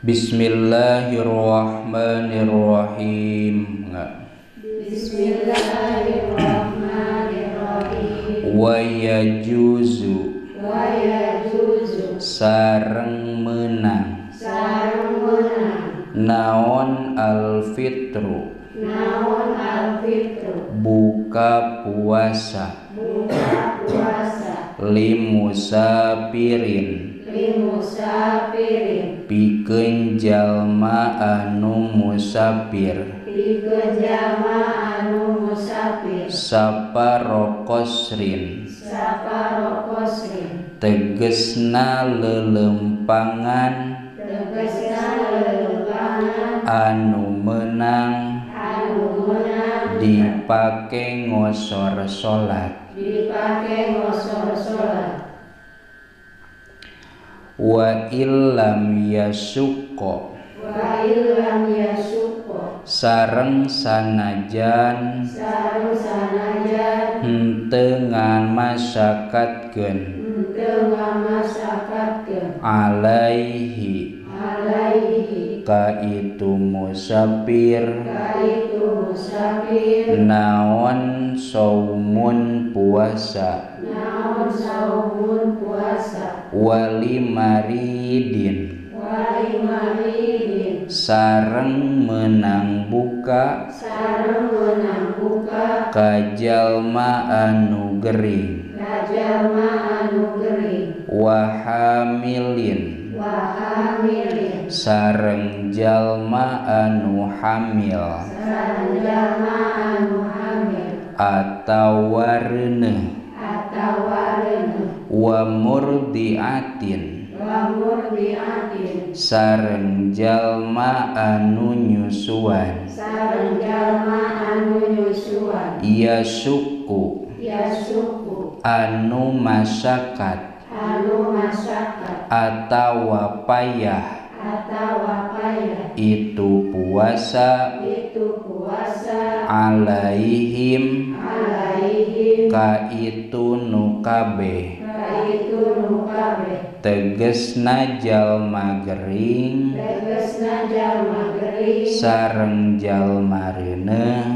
Bismillahirrahmanirrahim. Bismillahirrahmanirrahim. Wa yajuzu sareng meunang naon alfitru buka puasa limusafirin pikeun jalma anu musafir saparokosrin tegesna lelempangan anu meunang dipake ngosor salat. Wa illam yasukko sareng sanajan henteu ngamasakatkeun alaihi ka itu musafir naon saumun puasa wali maridin sareng menang buka ka jalma anu gering wa hamilin sareng jalma anu hamil atawa reuneuh wa murdiatin sareng jalma anu nyusuan yasuku anu masakat atawa payah itu puasa alaihim ka itu nu kabeh tegesna jalma gering sareng jalma reuneuh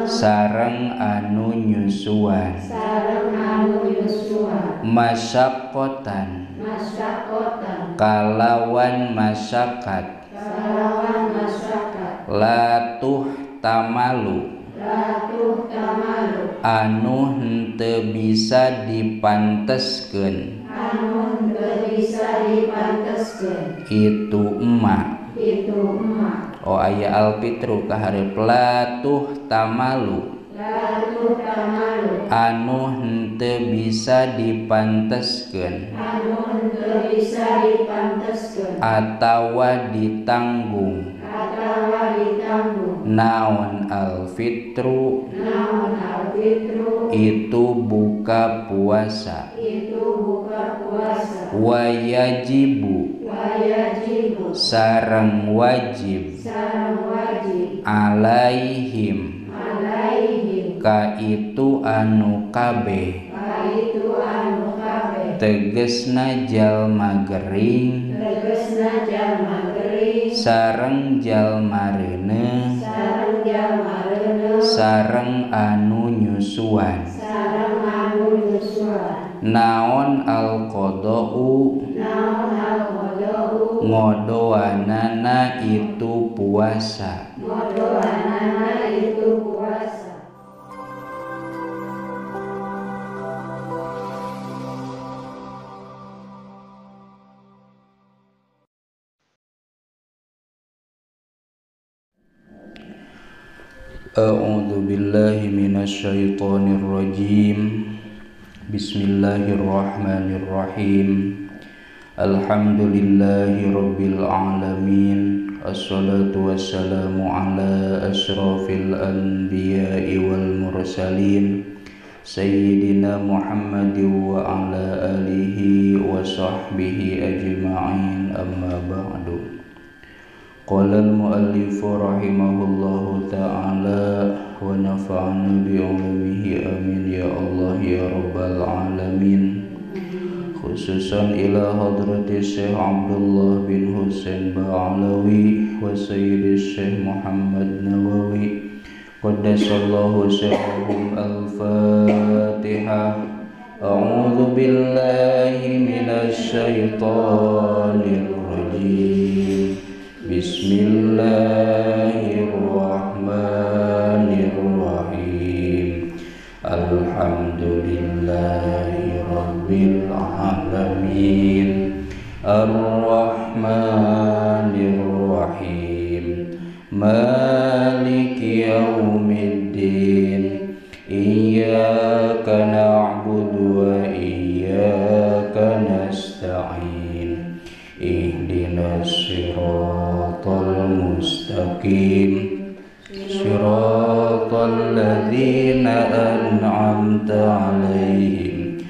sareng anu nyusuan masakotan kalawan masakat latuh tamalu anu henteu bisa dipanteskeun itu emak. Oh aya alfitru ka hareup latuh tamalu anu henteu bisa dipanteskeun atawa ditanggung naon alfitru itu buka puasa wayajibu sareng wajib alaihim ka itu anu kabeh tegesna jalma gering sareng jalma reuneuh sareng anu nyusuan naon alqadau ngodoanana itu puasa. A'udzu billahi minasyaitonir rajim. Bismillahirrahmanirrahim. Alhamdulillahi rabbil alamin. Assalatu wassalamu ala asyrafil anbiya'i wal mursalin sayyidina Muhammadin wa ala alihi wa sahbihi ajma'in. Amma ba'du. Qala al-muallif rahimahullahu ta'ala wa nafa'ana bi'ulumihi, amin ya Allah ya rabbal alamin. Khususan ila hadrati Syekh Abdullah bin Husain Ba'alawi wa Sayyidi Syekh Muhammad Nawawi qaddasallahu sirrahum. Al-Fatihah. A'udzu billahi minasy syaithanir rajim. Bismillahirrahmanirrahim. Alhamdulillahi rabbil alamin. Arrahmanir rahim. Maliki yaumiddin. Iyyaka na'budu wa iyyaka nasta'in. Ihdinas siratal mustaqim. Siratal ladzina an'amta 'alaihim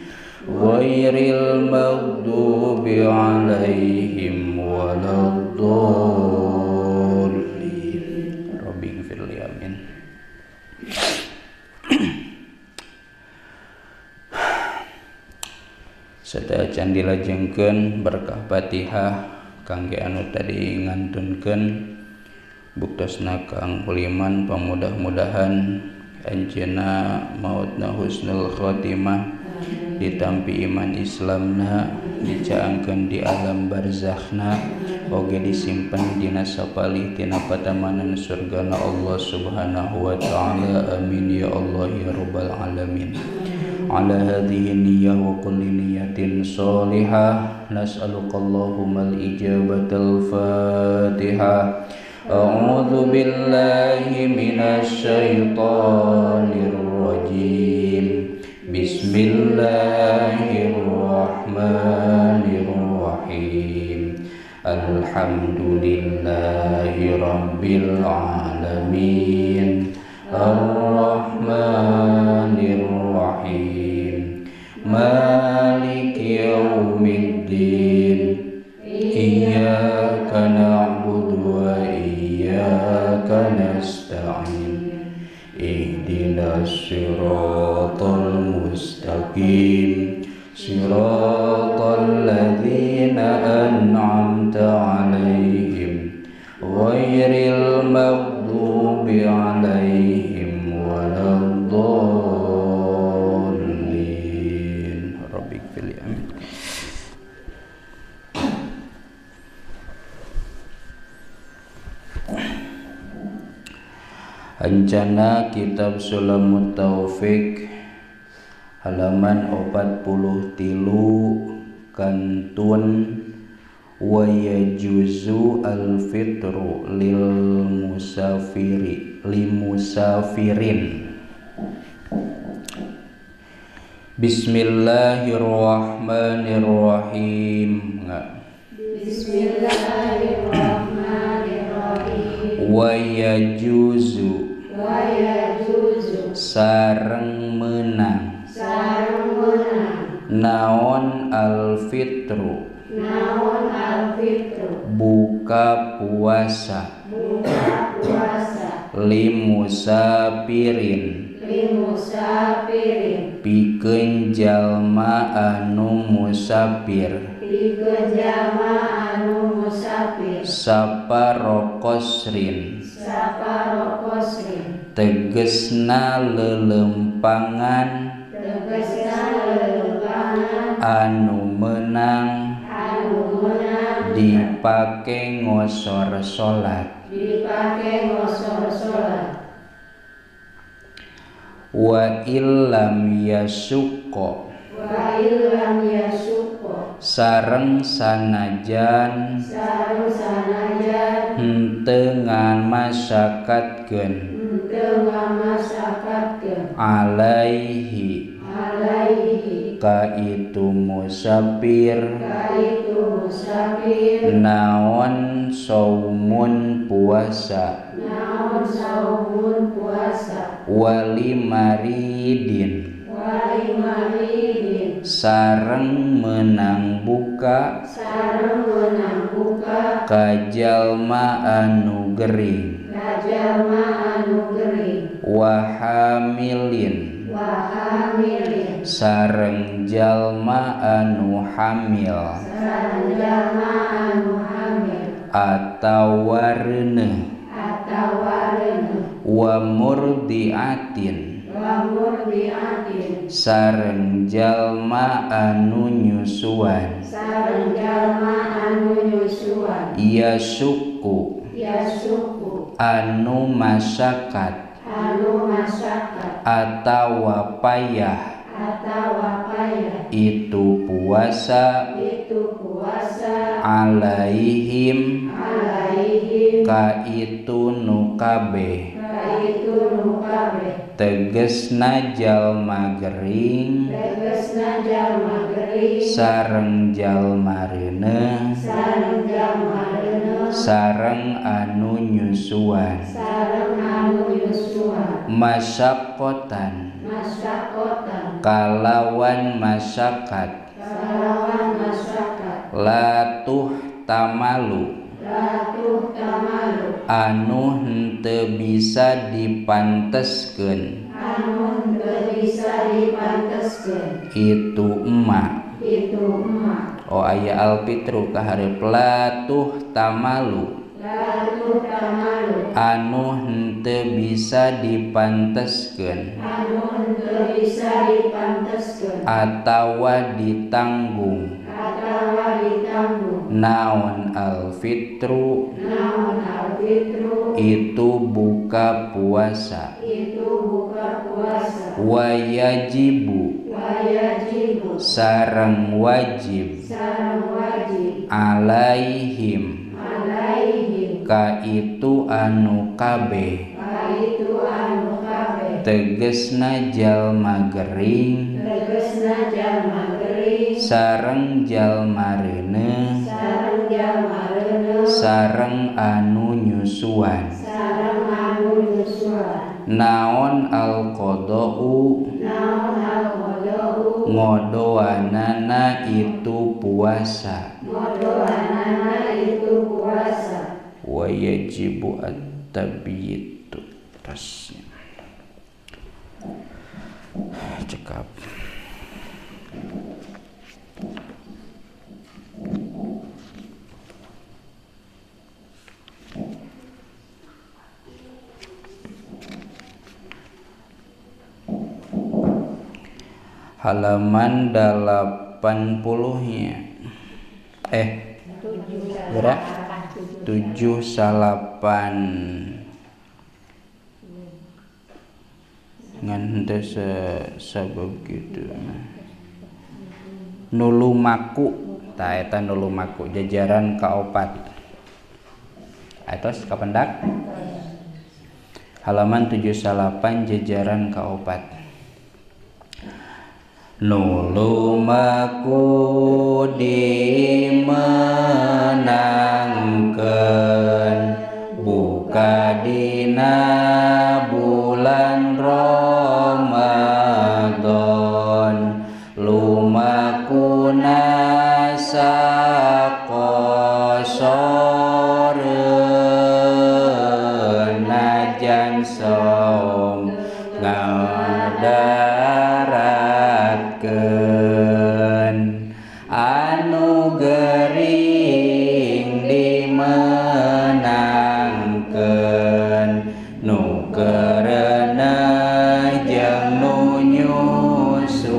ghairil maghdubi 'alaihim waladdallin. Rabbighfirli, amin. Sadaya can dilajengkeun berkah Fatihah kangge anu tadi ngantunkeun buktosna Kang Huliman, pamudah-mudahan anjeunna mautna husnul khotimah, ditampi iman Islamna, dicaangkeun di alam barzakhna, oge disimpen dina sapalih tina patamanan surgana Allah Subhanahu wa ta'ala. Amin ya Allah ya rabbal alamin. Ala hadhihi niyyah wa kulli niyyatin sholihah nas'aluka Allahumma al-ijabatal Fatihah. A'udzu billahi minasy syaithanir rajim. Bismillahirrahmanirrahim. Alhamdulillahi rabbil alamin. Arrahmanir rahim. Maliki yaumiddin. Iyyaka na'budu wa iyyaka nasta'in. Ihdinas siratal mustaqim. Siratal ladzina an'amta 'alaihim ghairil maghdubi 'alaihim waladdallin. Rabbighfirli, amin. Ancana kitab Sulamut Taufik halaman 43 kantun wa yajuzu al-fitru lil musafiri limusafirin. Bismillahirrahmanirrahim. Bismillahirrahmanirrahim. Wa yajuzu sareng menang naon al-fitru buka puasa limusafirin pikeun jalma anu musafir saparokosrin tegesna lelempangan anu menang dipake ngosor salat wa illam yasukko sareng sanajan henteu ngamasakatkeun alaihi ka itu musafir naon saumun puasa wali maridin sareng menang buka kajalma anu gering wahamilin Sareng jalma anu hamil atawa reuneuh wa murdiatin sareng jalma anu nyusuan yasuku anu masakat atawa payah itu puasa alaihim ka itu nu kabeh tegesna jalma gering sareng jalma reuneuh sareng anu nyusuan masyaqqatan kalawan masyakat latuh tamalu anu henteu bisa dipanteskeun itu emak. Oh aya alfitru ka hareup latuh tamalu anu henteu bisa dipanteskeun atawa ditanggung naon alfitru itu buka puasa wayajibu sareng wajib alaihim ka itu anu kabeh tegesna jalma gering sareng jalma reuneuh sareng anu nyusuan naon alqadau ngodoanana itu puasa wa yajibu at-tabyitu tasnya cekap. Halaman 80-nya. Berapa? 79. Ngan henteu sabegitu. Nulumaku, tah eta nulumaku jajaran kaopat. Atos kapendak? Halaman 79 jajaran kaopat. Nulumaku dimenangkeun buka dina bulan Ramadan lumakuna sakosoreun najan saum ngadaratkeun anu gering dimenangkeun nu kereneh jeung nu nyusuan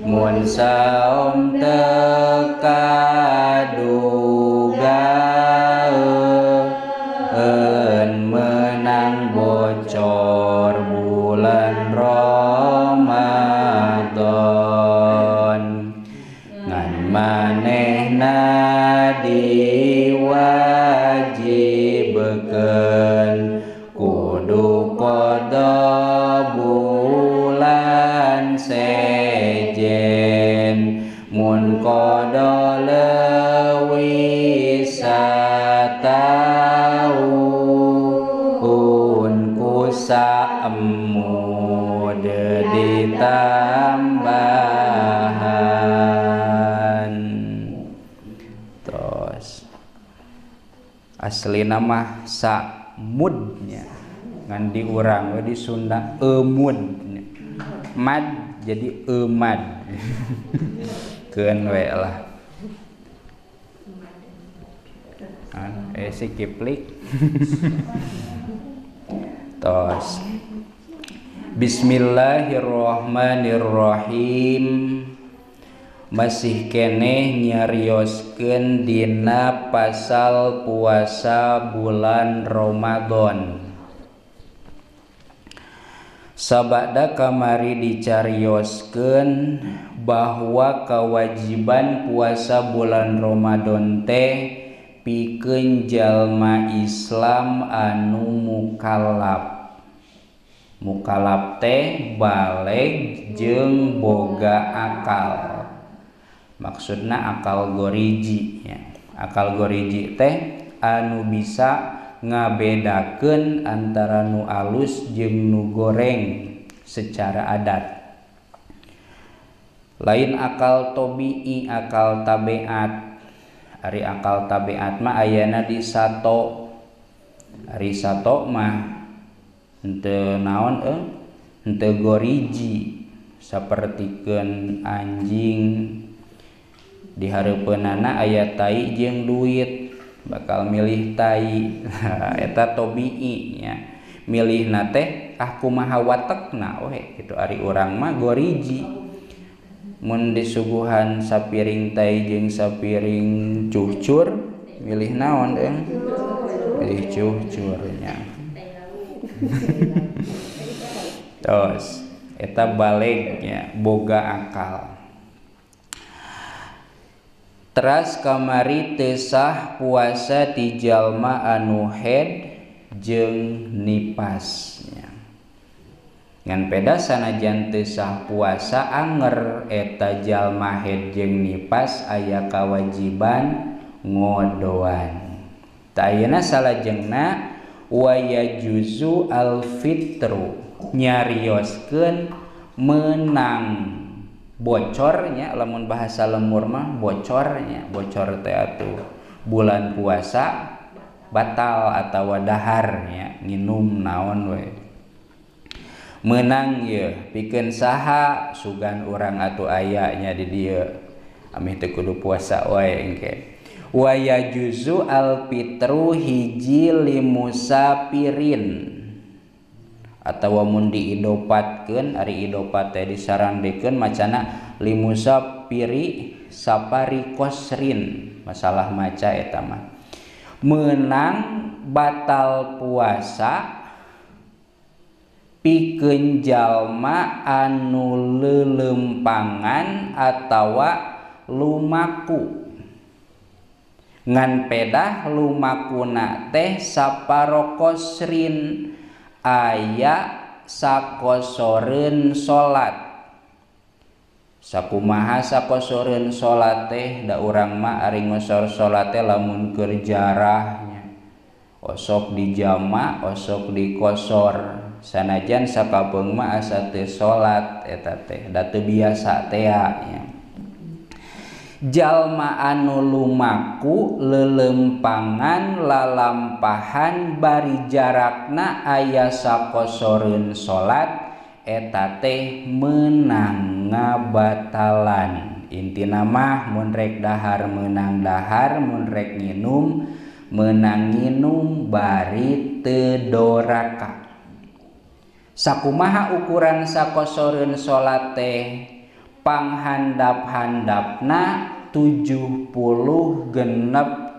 mun saum teu kadugaeun menang bocor bulan Ramadan ngan manehna diwajibkeun kudu qada bulan sejen mun qada leuwih sataun ku saemud ditambahan. Terus aslina mah samudnya ngan di urang we di Sunda emudnya. Mad jadi emad. Keun we lah. Si kiplik. Tos. Bismillahirrahmanirrahim. Masih keneh nyarioskeun dina pasal puasa bulan Ramadan. Sabada kamari dicarioskeun bahwa kewajiban puasa bulan Ramadan teh pikeun jalma Islam anu mukallaf. Mukallaf teh baleg jeung boga akal. Maksudna akal goriji ya. Akal goriji teh anu bisa ngabedakeun antara nu alus jeung nu goreng secara adat. Lain akal tobi'i, akal tabiat. Ari akal tabiat mah ayana di sato. Ari sato mah henteu naon henteu goriji sapertikeun anjing di hareupeunana aya tai jeung duit, bakal milih tai. Eta tobi'i nya. Milihna teh ah kumaha watekna we kitu. Ari urang mah goriji. Mun disuguhan sapiring tai jeung sapiring cucur, milih naon deung? Milih cucur nya. Tos, eta baleg nya, boga akal. Teras kamari teu sah puasa ti jalma anu haid jeung nipas nya. Ngan peda sanajan teu sah puasa anger eta jalma haid jeung nipas aya kawajiban ngodoan. Tah ayeuna salajengna wa yajuzu al fitru nyarioskeun menang bocornya, lamun bahasa lemur mah bocornya, bocor teh atuh bulan puasa batal atawa daharnya nginum naon we. Menang ye pikeun saha sugan urang atuh aya nya di dieu ameh teu kudu puasa wae engke. Wa yajuzu al fitru hiji limusafirin atawa mun diidopatkeun, ari idopat teh disarandekeun macana limusafiri safari qasrin, masalah maca eta mah. Menang batal puasa pikeun jalma anu leuleumpangan atawa lumaku. Ngan pedah lumakuna teh saparokosrin aya sakosoreun salat. Sakumaha sakosoreun salat teh da urang mah ari ngosor salat teh lamun keur jarahnya. Osok dijama, osok dikosor. Sanajan sakapeung mah asa teu salat eta teh da teu biasa tea nya. Jalma anu lumaku lelempangan lalampahan bari jarakna aya sakosoreun salat eta teh meunang ngabatalan. Intina mah mun rek dahar meunang dahar, mun rek nginum meunang nginum bari teu doraka. Sakumaha ukuran sakosoreun salat teh? Panghandap-handapna 76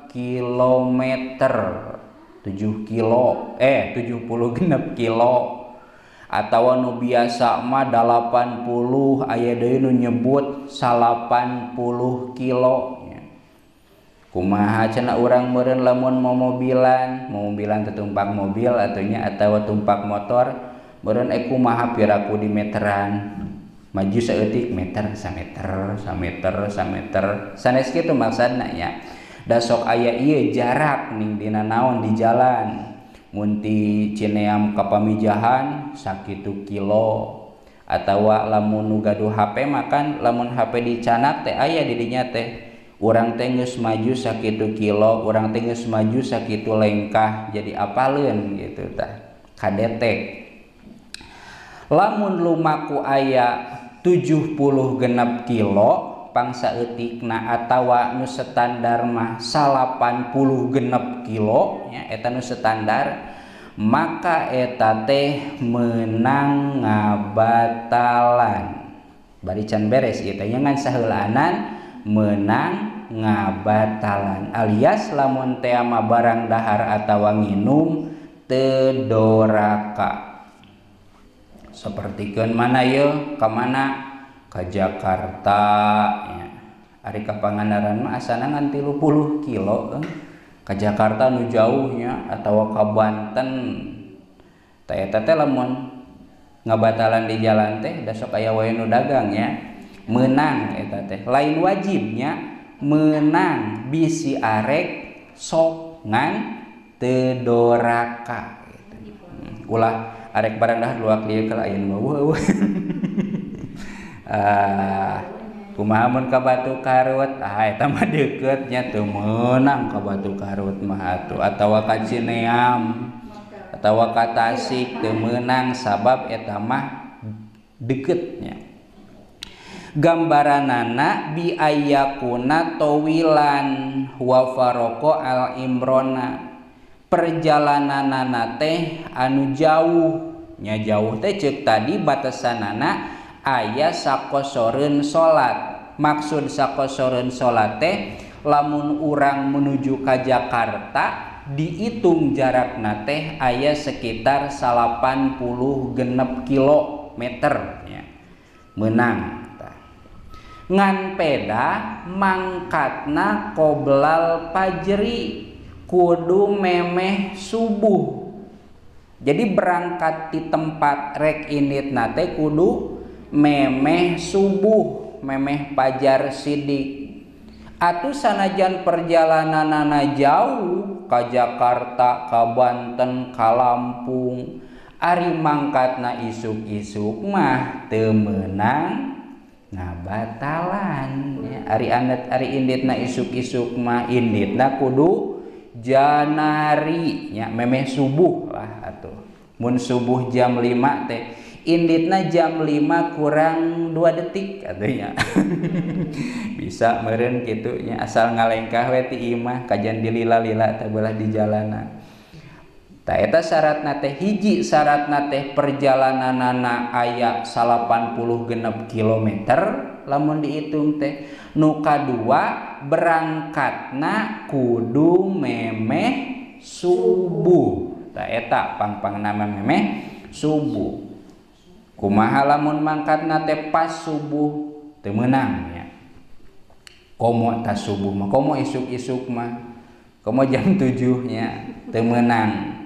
kilometer, 7 kilo, 76 kilo atawa nu biasa mah 80, aya deui nu nyebut 80 kilo. Kumaha cenah urang meureun lamun momobilan, momobilan teh tumpak mobil atunya atawa tumpak motor, meureun kumaha piraku di meteran. Maju saeutik meter, sameter, sameter, sameter. Sanes kitu maksudna nya. Da sok aya ieu jarak ning dina naon di jalan. Mun ti Cineam ka Pamijahan sakitu kilo. Atawa lamun nu gaduh HP makan lamun HP dicanak teh aya di dinya teh. Urang teh geus maju sakitu kilo, urang teh geus maju sakitu lengkah, jadi apaleun gitu tah. Kadetek. Lamun lumaku aya 76 kilo pangsaeutikna atawa nu standar mah 86 kilo nya eta nu standar, maka eta teh meunang ngabatalan. Bari can beres ieu teh nya ngan saheulaanan meunang ngabatalan alias lamun teh mah barang dahar atawa nginum teu doraka. Sapertikeun mana yeuh ka mana? Ka Jakarta nya. Ari ka Pangandaran mah asana ngan 30 kilo ka Jakarta nu jauh nya atawa ka Banten. Tah eta teh lamun ngabatalan di jalan teh da sok aya wae nu dagang nya, meunang eta teh. Lain wajibnya meunang bisi arek sok ngan teu doraka gitu. Ulah arek barang dah luak lieu kalau aya nu eueuh. Kumaha mun ka Batu Karut? Ah eta mah deukeut nya teu meunang ka Batu Karut mah atuh, atawa ka Cineam atawa ka Tasik teu meunang sabab eta mah deukeut nya. Gambaranana bi ayyakuna tawilan wa farqa al imrona. Perjalananana teh anu jauh nya, jauh teh ceuk tadi batasanana aya sakosoreun salat. Maksud sakosoreun salat teh lamun urang menuju ka Jakarta dihitung jarakna teh aya sekitar 86 kilometer nya. Meunang tah. Ngan peda mangkatna qoblal fajri kudu memeh subuh. Jadi berangkat di tempat rek inditna teh kudu memeh subuh, memeh pajar sidik. Atuh sanajan perjalananana jauh ka Jakarta, ka Banten, ka Lampung, ari mangkatna isuk-isuk mah teu meunang ngabatalan ya. Ari anet ari inditna isuk-isuk mah inditna kudu janari nya, memeh subuh lah atuh. Mun subuh jam 5 teh inditna jam 5 kurang 2 detik atuh nya. Bisa meureun kitu nya asal ngalengkah we ti imah kajan dilila-lila teh beulah di jalanan. Tah eta syaratna teh hiji syaratna teh perjalananana aya 86 kilometer lamun dihitung teh. Nu kadua berangkatna kudu memeh subuh. Tah eta pangpangna memeh subuh. Kumaha lamun mangkatna teh pas subuh teu meunang nya. Komo tas subuh mah, komo isuk-isuk mah, komo jam 7 nya teu meunang.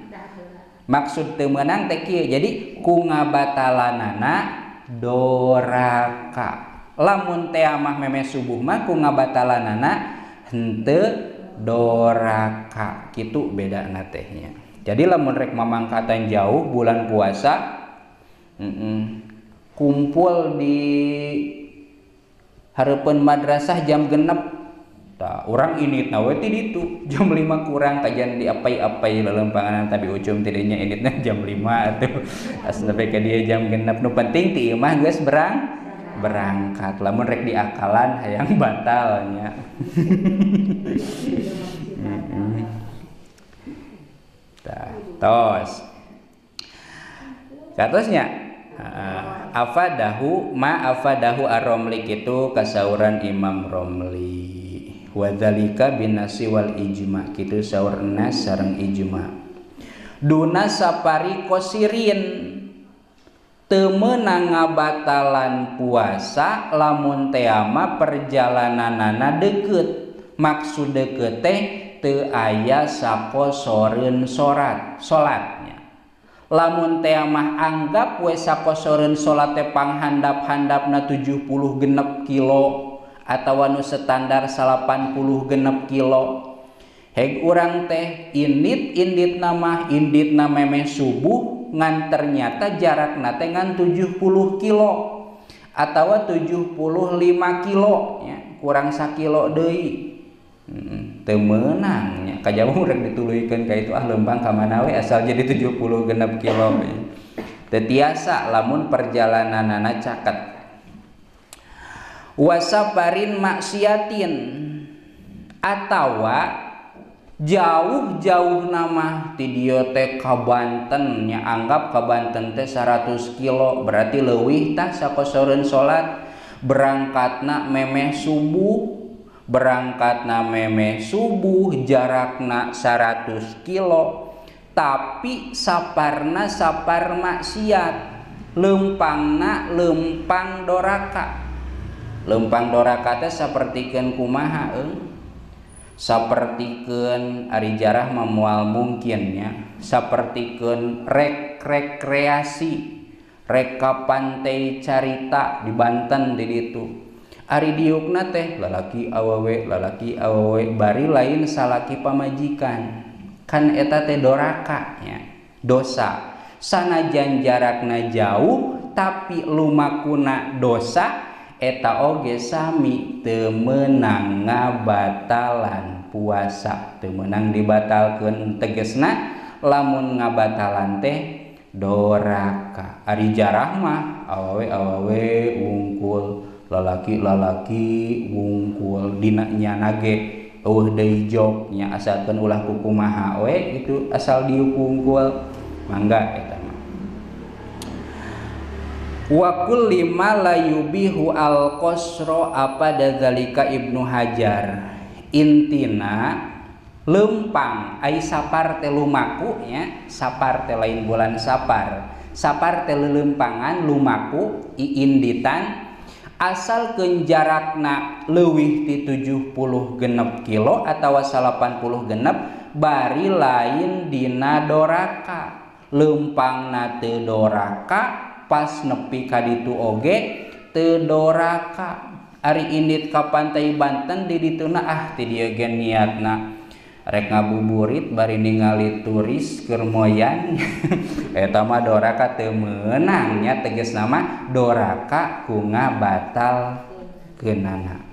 Maksud teu meunang teh kieu, jadi ku ngabatalanana doraka. Lamun teh mah memeh subuh mah ku ngabatalanana henteu doraka. Kitu bedana teh nya. Jadi lamun rek mamangkatan jauh bulan puasa kumpul di hareupeun madrasah jam 6. Tah urang inditna we ti ditu jam 5 kurang kajian di apai-apai lelempanganan tapi ucum ti dinya inditna jam 5 atuh. As nepi ka dieu jam 6 nu penting ti imah geus berangkat. Lamun rek diakalan hayang batal nya. Tah tos. Katosnya afadahu ma afadahu ar-Romli kitu kasauran Imam Romli. Wadzalika binasi wal ijma kitu saur nas sareng ijma. Duna sapari kosirin teu meunang ngabatalan puasa lamun teama perjalananana deukeut. Maksud deukeut teh teu aya sakosoreun salatnya. Lamun teh mah anggap we sakosoreun salat teh panghandap-handapna 76 kilo atawa nu standar 86 kilo. Heg urang teh indit-inditna mah inditna memeh subuh ngan ternyata jarakna teh ngan 70 kilo atawa 75 kilo nya, kurang sakilo deui. Teu meunang nya kajaba urang dituluykeun ka itu ah leumpang ka mana we asal jadi 76 kilo. Teu tiasa lamun perjalananana caket. Wasafarin maksiatin atawa jauh-jauh nama ti dieu teh ka Banten nya, anggap ka Banten teh 100 kilo berarti leuwih tah sakosoreun salat. Berangkatna memeh subuh, berangkatna memeh subuh jarakna 100 kilo tapi saparna sapar maksiat, lempangna lempang doraka. Lempang doraka teh sapertikeun kumaha eung? Sapertikeun ari jarah mah moal mungkin nya, sapertikeun rekreasi rek ka pantai Carita di Banten di ditu. Ari diukna teh lalaki awewe bari lain salaki pamajikan. Kan eta teh doraka nya, dosa. Sanajan jarakna jauh tapi lumakuna dosa, eta oge sami teu meunang ngabatalan puasa, teu meunang dibatalkeun. Tegesna lamun ngabatalan teh doraka. Ari jarah mah awewe wungkul, lalaki-lalaki wungkul, dina nyana ge eueuh deui jok nya, asalkeun ulah kukumaha we itu asal diuk wungkul mangga eta mah. Wa kulli ma la yubihu al qasra apa dzalika Ibnu Hajar. Intina lempang ai sapar teh lumaku nya, sapar teh lain bulan sapar, sapar teh lelempangan lumaku iinditan asal jarakna leuwih ti 76 kilo atawa 86 bari lain dina doraka. Lempangna teu doraka pas nepi ka ditu oge teu doraka. Ari indit ka pantai Banten di dituna ah ti dieu ge niatna rek ngabuburit bari ningali turis keur moyan eta mah doraka teu meunang nya, tegasna mah doraka ku ngabatalkeunana.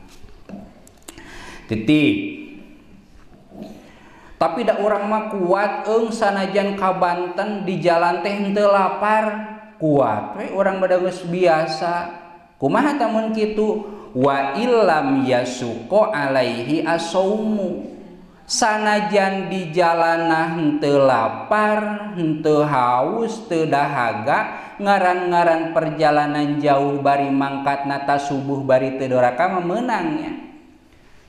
Titik. Tapi da urang mah kuat eung sanajan ka Banten di jalan teh henteu lapar, kuat we urang mah geus biasa. Kumaha tah mun kitu? Wa illam yasuqa alaihi asaumu. Sanajan di jalanah henteu lapar, henteu haus, teu dahaga, ngaran-ngaran perjalanan jauh bari mangkatna ta subuh bari teu doraka mah meunangnya.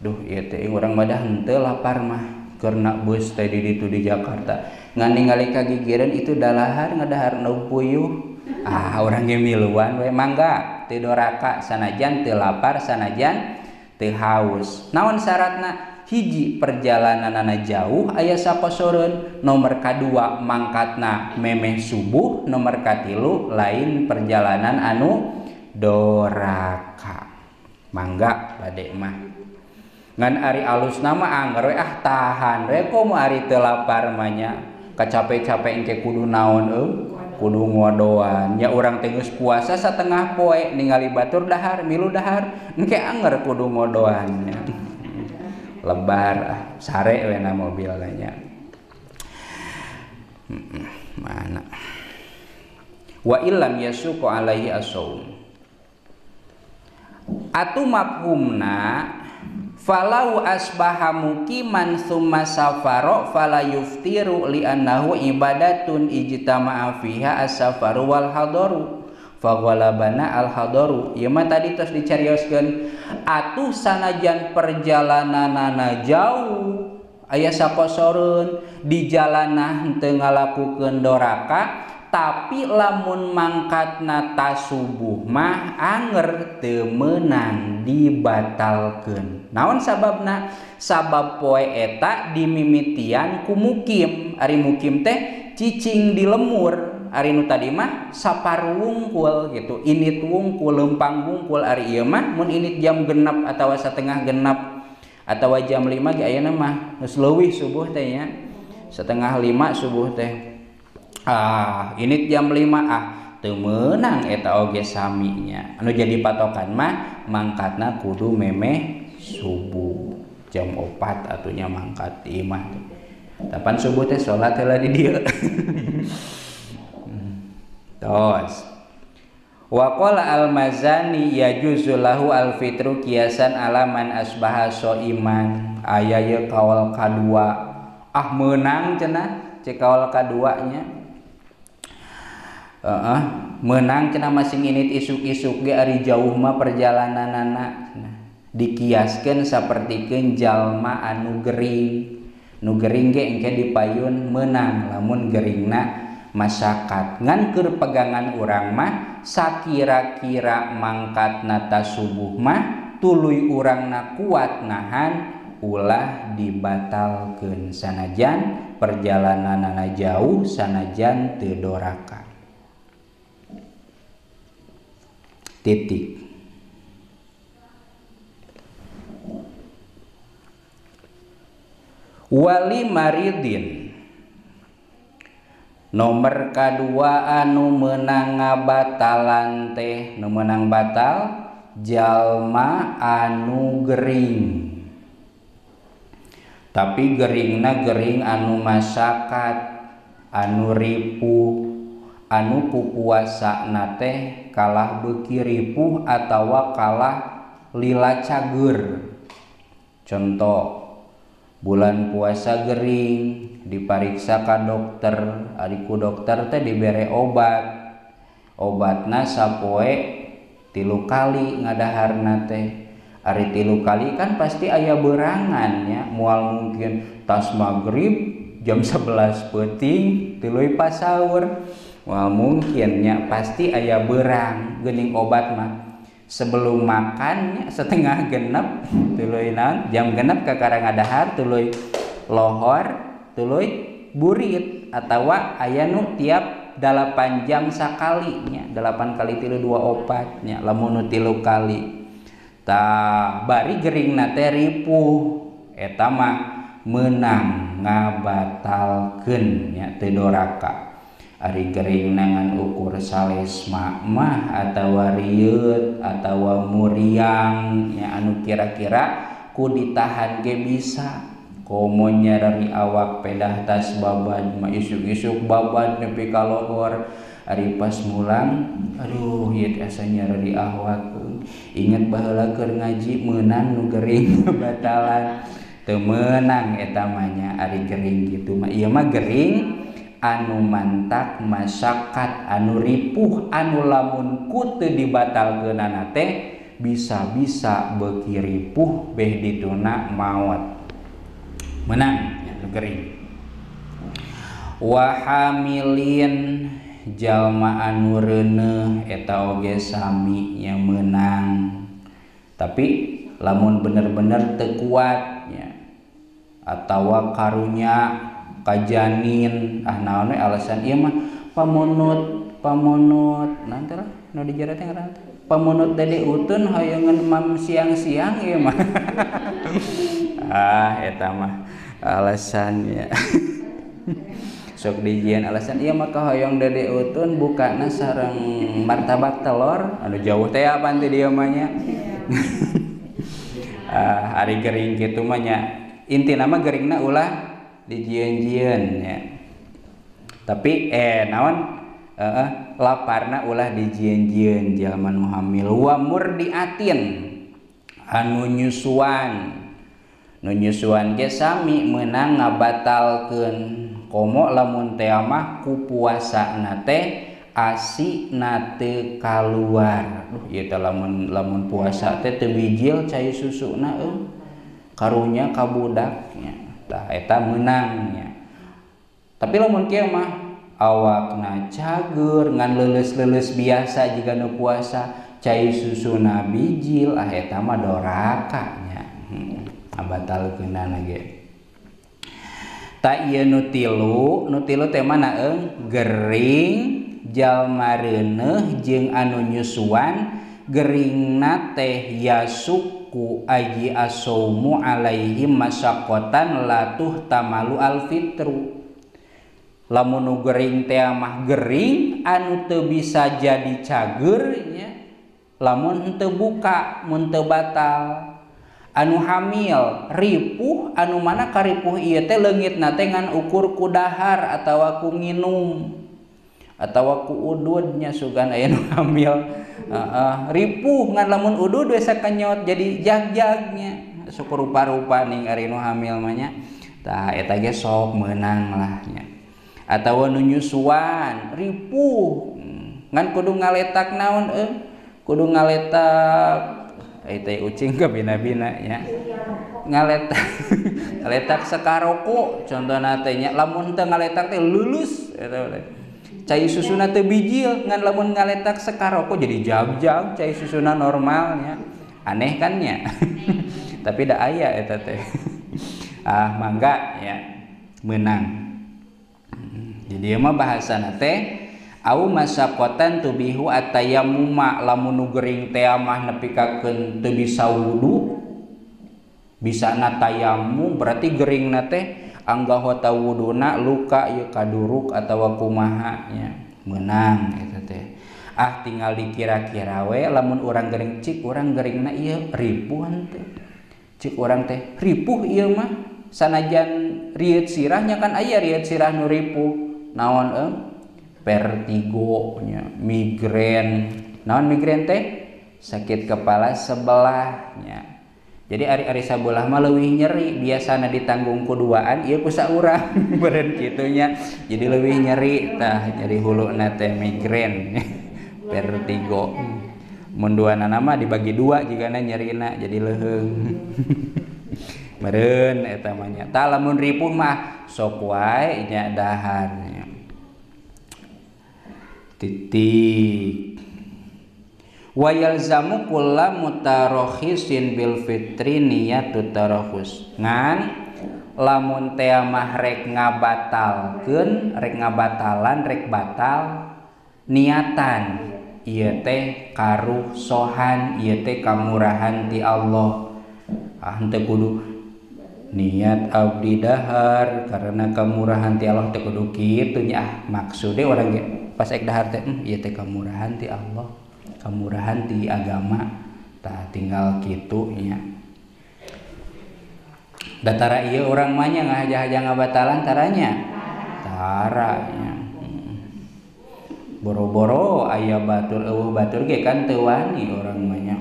Duh ieu teh urang mah da henteu lapar mah keur bus teh di ditu di Jakarta. Ngan ningali kagigireun itu dalahar ngadahar nu puyuh. Ah urang ge miluan we mangga teu doraka sanajan teu lapar sanajan teu haus. Naon syaratna? Hiji perjalananana jauh aya sakosoreun, nomor kadua mangkatna memeh subuh, nomor katilu lain perjalanan anu doraka. Mangga bade mah. Ngan ari alusna mah angger we ah tahan we komo ari teu lapar mah nya. Kacape-cape engke kudu naon euy? Kudu ngodoan. Nya urang teh geus puasa satengah poe ningali batur dahar, milu dahar, engke anger kudu ngodoan nya. Lebar ah sare we na mobil nya. Mana wa illam yasuqu alaihi as-saum. Atu mafhumna falau asbaha muqiman tsumma safara fala yuftiru li'annahu ibadatun ijtama'a fiha as-safaru wal hadaru faghalabana al hadaru. Ieu mah tadi tos dicarioskeun atuh sanajan perjalananana jauh aya sakosoreun di jalanah henteu ngalakukeun doraka, tapi lamun mangkatna ta subuh mah anger teu meunang dibatalkeun. Naon sababna? Sabab poe eta dimimitian ku mukim. Ari mukim teh cicing di lemur. Ari nu tadi mah sapar wungkul gitu, init wungkul, lempang wungkul. Ari ieu mah mun init jam genep atawa setengah genep atawa jam 5 ge ayeuna mah geus leuwih subuh teh nya. Setengah 5 subuh teh. Ah, init jam 5 ah teu meunang eta oge saminya. Anu jadi patokan mah mangkatna kudu memeh subuh jam 4 atunya mangkat imah teh. Tapan subuh teh salat heula di dieu. Tos. Wa qala al-Mazani yajuzu lahu al-fitru kiasan ala man asbaha soiman. Aya ye kaul kadua. Ah meunang cenah cek kaul kaduanya. Meunang cenah masing init isuk-isuk ge ari jauh mah perjalananana. Dikiaskeun sapertikeun jalma anu gering. Nu gering ge engke dipayun meunang lamun geringna masakat. Ngan keur pegangan urang mah sakira-kira mangkatna ta subuh mah tuluy urangna kuat nahan ulah dibatalkeun sanajan perjalananana jauh sanajan teu doraka. Titik. Wali maridin nomor kadua anu meunang ngabatalan teh, nu meunang batal jalma anu gering. Tapi geringna gering anu masakat, anu ripuh, anu pupuasana teh kalah beuki ripuh atawa kalah lila cager. Contoh, bulan puasa gering dipariksa ka dokter, ari ku dokter teh dibere obat. Obatna sapoe 3 kali ngadaharna teh. Ari 3 kali kan pasti aya berangan nya, moal mungkin tas magrib jam 11 peuting tuluy pasaur. Moal mungkin nya, pasti aya berang geuning obat mah. Sebelum makan setengah genep tuluy naon jam genep kakara ngadahar tuluy lohor tuluy burit atawa aya nu tiap 8 jam sakali nya, 8 kali 3 24 nya lamun nu 3 kali. Tah bari geringna teh ripuh eta mah meunang ngabatalkeun nya teu doraka. Ari gering ngan ukur salesma mah atawa rieut atawa muriang nya anu kira-kira ku ditahan ge bisa. Komo nyarari awak pedah tas babad mah isuk-isuk babad nepi ka lohor. Ari pas mulang aduh ieu teh asa nyarari awak. Ingat baheula keur ngaji meunang nu gering batalan. Teu meunang eta mah nya ari gering kitu mah. Ieu mah gering anu mantak masakat anu ripuh anu lamun ku teu dibatalkeunana teh bisa-bisa beuki ripuh beh dituna maot. Menang nya nu gering. Wa hamilin jalma anu reuneuh eta oge sami nya meunang. Tapi lamun bener-bener teu kuat nya atawa karunya kajanin ah naon we alasan ieu mah pamunut nanti lah nu dijara teh ngaranna teh pamunut dede utun hoyongeun mam siang-siang ieu mah. Ah eta mah alasannya. Sok dijieun alasan ieu mah kahoyong dede utun bukana sareng martabak telur anu jauh teh apaan teh dieu mah nya. Ah ari gering kitu mah nya intina mah geringna ulah dijieun-jieun nya. Tapi naon laparna ulah dijieun-jieun jalma nu hamil. Wa murdiatin anu nyusuan. Nu nyusuan ge sami meunang ngabatalkeun. Komo lamun teh mah ku puasana teh asina teu kaluar. Duh ieu teh lamun puasa teh teu bijil cai susuna euy. Karunya ka budak nya. Tah eta meunang nya. Tapi lamun kieu mah awakna cager ngan leuleus-leuleus biasa jiga nu puasa cai susuna bijil ah eta mah doraka nya. Batalkeunana ge. Ta ieu nu tilu teh mana eung gering jalma reuneuh jeung anu nyusuan geringna teh yasuku aji asaumu alaihim masyaqqatan latuh tamalu alfitru. Lamun nu gering teh mah gering anu teu bisa jadi cager nya lamun teu buka mun teu batal. Anu hamil ripuh anu mana karipuh ieu teh leungitna teh ngan ukur ku dahar atawa ku nginum. Atawa ku ududnya sugan aya nu hamil ripuh ngan lamun udud we sakenyot jadi jag-jagnya sok rupa-rupa ning ari nu hamil mah nya tah eta ge sok meunang lah nya. Atawa nu nyusuan ripuh ngan kudu ngaletak naon kudu ngaletak eta ucing ka bina-bina nya ngaletak ngaletak sakaroko contohna teh nya lamun teu ngaletak teh lulus eta teh cai susuna teu bijil ngan lamun ngaletak sakaroko jadi jag-jag cai susuna normalnya aneh kan nya tapi da aya eta teh ah mangga ya meunang. Jadi mah bahasana teh au masaqatan tubihu atayammuma lamun nu gering teh mah nepikakeun teu bisa wudu bisa na tayammum berarti geringna teh anggahota wuduna luka ieu kaduruk atawa kumaha nya meunang eta teh. Ah tinggal dikira-kira we lamun urang gering cik urang geringna ieu ripuh henteu cik urang teh ripuh ieu mah sanajan rieut sirahnya kan aya rieut sirah nu ripuh naon vertigo nya migrain naon migrain teh sakit kepala sebelahnya. Jadi ari-ari sabelah mah leuwih nyeri biasana ditanggung ku duaan ieu ku saurang beureun kitu nya jadi leuwih nyeri tah nyeri huluna teh migrain vertigo mun duanana mah dibagi dua jigana nyerina jadi leuheung meureun eta mah nya tah lamun ripuh mah sok wae nya dahar nya titik. Wa yalzamu kulla mutarokhisin bil fitri niyatu tarakhus ngan lamun teh mah rek ngabatalkeun rek ngabatalan rek batal niatan ieu teh karuhsohan ieu teh kamurahan ti Allah ah henteu kudu niat abdi dahar karena kamurahan ti Allah teh kudu kitu nya ah maksude urang ge pas ek dahar teh ieu teh kamurahan ti Allah kamurahan ti agama tah tinggal kitu nya datara ieu urang mah nya ngahaja-haja ngabatalan taranya tara nya boro-boro aya batur eueuh batur ge kan teu wani urang mah nya.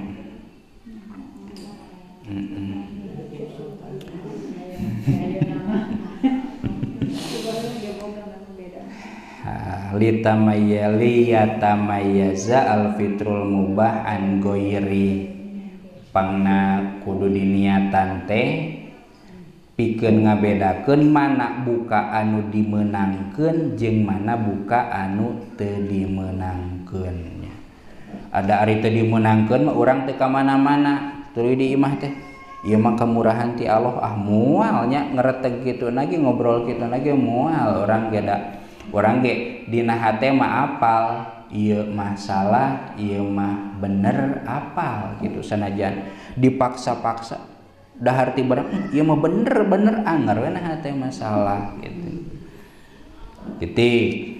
Litamayyaza alfitrul mubah an goiri pangna kudu diniatan teh pikeun ngabedakeun mana buka anu dimeunangkeun jeung mana buka anu teu dimeunangkeun. Ada ari teu dimeunangkeun mah urang teu ka mana-mana tuluy di imah teh ieu mah kamurahan ti Allah ah moal nya ngereteg kitu lagi ngobrol kitu lagi moal urang ge da urang ge dina hate mah apal ieu mah salah ieu mah bener apal gitu sanajan dipaksa-paksa dahar ti barang ieu mah bener-bener anger we na hate mah salah gitu titik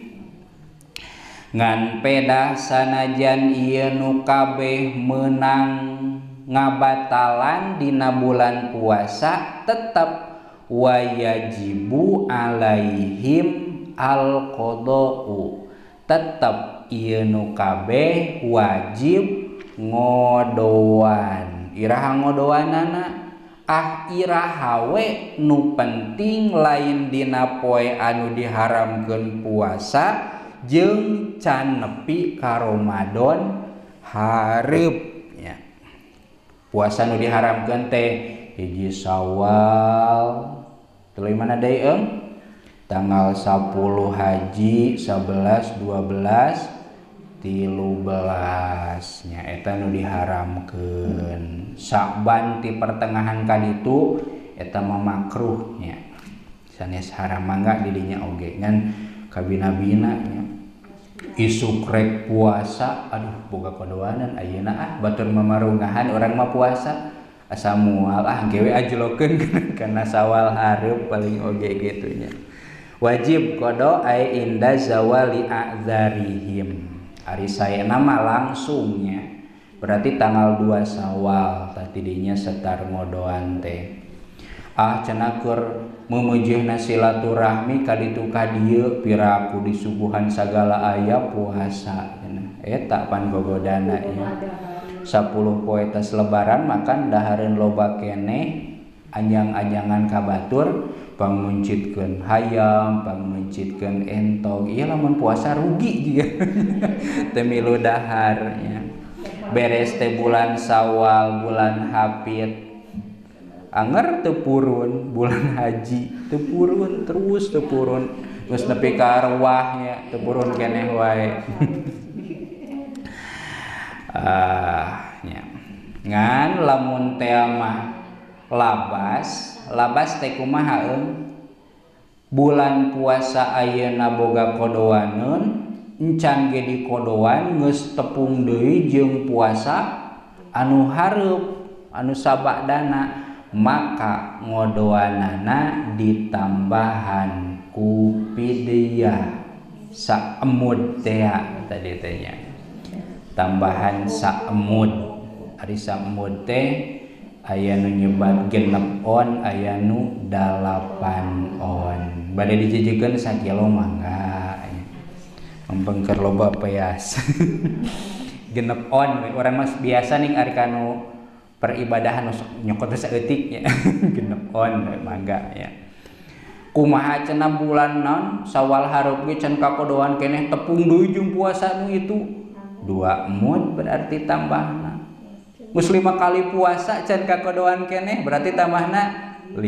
ngan pedah sanajan ieu nu kabeh meunang ngabatalan dina bulan puasa tetep wayajibu alaihim al-qada'u tetep ieu nu kabeh wajib ngodoan. Iraha ngodoanana ah iraha we nu penting lain dina poe anu diharamkeun puasa jeung can nepi ka Ramadan hareup nya. Puasa nu diharamkeun teh hiji Syawal tuluy mana deui eung tanggal 10 haji 11 12 13 nya eta nu diharamkeun. Sa'ban ti pertengahan ka ditu eta mah makruh nya sanes haram mangga di dinya oge ngan kabina-bina nya isuk rek puasa aduh boga kodoanan ayeuna ah batur mamarungahan urang mah puasa asa moal ah gewe ajlokeun kana Sawal hareup paling oge kitu nya. Wajib qada ai inda zawali a'dzarihim. Ari saena mah langsungnya berarti tanggal 2 Syawal tadinya setar ngodoan teh. Ah cenah keur memeujeuhna silaturahmi ka ditu ka dieu piraku disuguhan sagala aya puasa cenah. Eta pan gogodana nya. 10 poe tas lebaran makan dahareun loba keneh anjang-anjangan ka batur pangmuncitkeun hayam, pangmuncitkeun entog. Ieu lamun puasa rugi jiga. Teu milu dahar nya. Beres teh bulan Sawal, bulan Hafid. Anger teu purun, bulan haji teu purun terus teu purun. Geus nepi ka arwah nya teu purun keneh wae. Ah nya. Ngan lamun teh mah labas, labas teh kumaha eung? Bulan puasa ayeuna boga kodoaneun, encan ge dikodoan geus tepung deui jeung puasa anu hareup, anu sabadana, maka ngodoanana ditambahan ku fidyah saemud teh tadi teh nya. Tambahan saemud, ari saemud teh aya nu nyebat 6 on, aya nu 8 on. Bade dijejekeun sakilo mangga. Mempengker loba peas. 6 on urang mah biasa ning ari kanu peribadahan sok nyokot saeutik nya. 6 on mangga nya. Kumaha cenah bulan naon Sawal hareup ge can kakodoan keneh tepung deui jeung puasa nu itu. 2 mud berarti tambahna. Geus 5 kali puasa can kakodoan keneh berarti tambahna 5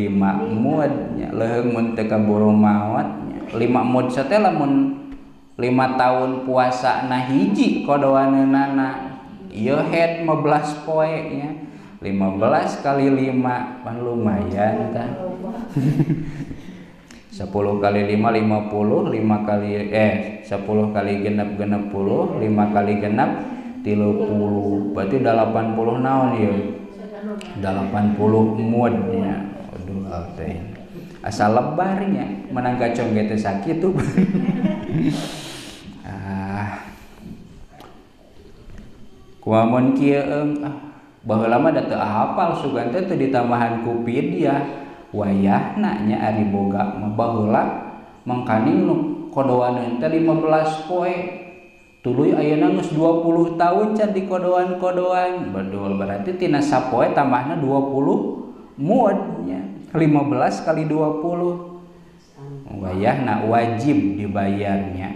mud nya. Leuheung mun teu kaburu maot nya. 5 mud teh lamun 5 tahun puasa na hiji kodoaneunana ieu head 15 poe nya. 15 kali 5 pan lumayan tah. 10 kali 5 50, 5 kali 10 kali genep 60, 5 kali genep 30, berarti 80 naon ieu? 80 mud nya. Aduh teh. Asal lebarnya menang kacong ge teh sakitu. Ah. Kumaha kieu eung? Ah, baheula mah da teu hafal sugan teh teu ditambahan ku fidyah. Wayahna nya ari boga mah baheula mangkaning nu kodoaneun teh 15 poe. Tuluy ayeuna geus 20 tahun can dikodoan-kodoan. Bedul berarti tina sapoe tambahna 20 mud nya. 15 kali 20. Wayahna wajib dibayarnya.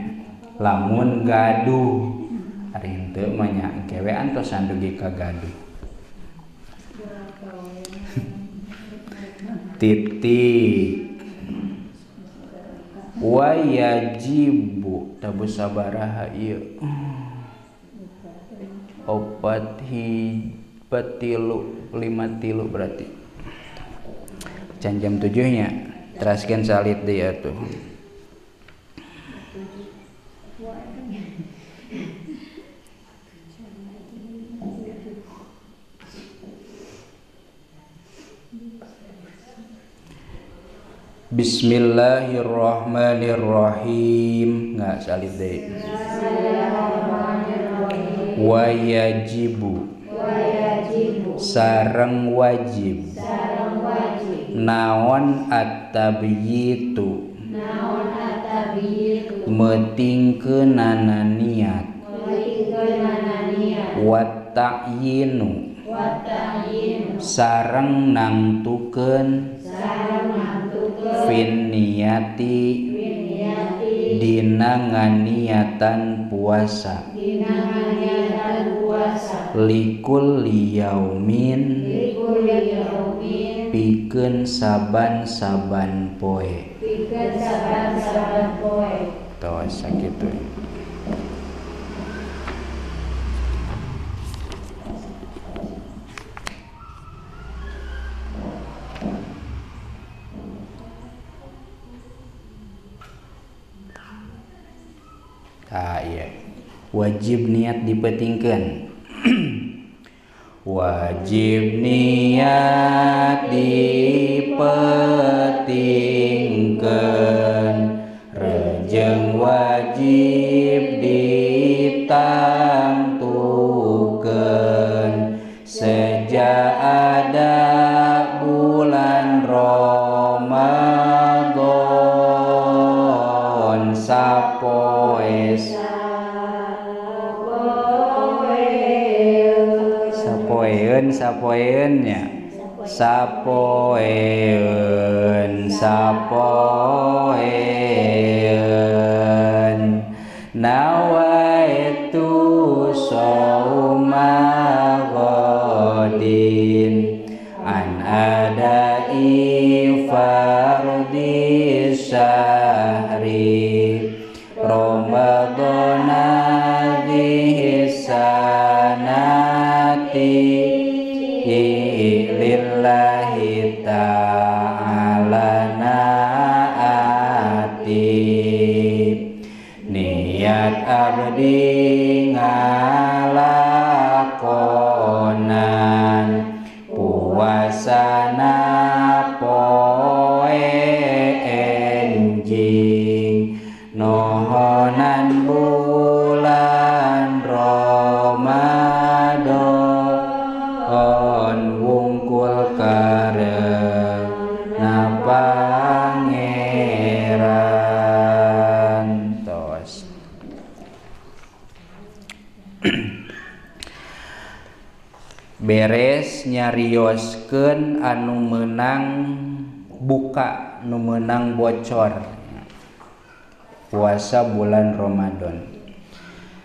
Lamun gaduh. Ari henteu mah nya engke we antosan dugi ka gaduh. Titik. Wayajibu tabu sabaraha ieu 4 3 5 3 berarti can jam 7 nya teraskeun salit deui atuh. Bismillahirrahmanirrahim. Enggak salib deh. Wayajibu, sareng wajib, naon at-tabyitu, meutingkeunana niat, wa ta'yinu, sareng nangtukeun fin niyati, dina nganiatan puasa, likul yaumin, pikeun saban-saban poe. Tos sakitu. Ah iya. Wajib niat dipentingkeun. Wajib niat dipentingkeun, rejeng wajib ditangtukeun, sejak ada bulan Ramadan. Sapoeun sapoeun nya. Sapoeun sapoeun nawaitu shauma ghadin an adai fardhi syahri Ramadhana sanati lillahi ta'ala naati niat abdi ngalakonan puasana poe enjing nohonan bulan Ramadan wungkul karena pangeran. Tos. Beres nyarioskeun anu meunang buka, nu meunang bocor puasa bulan Ramadan.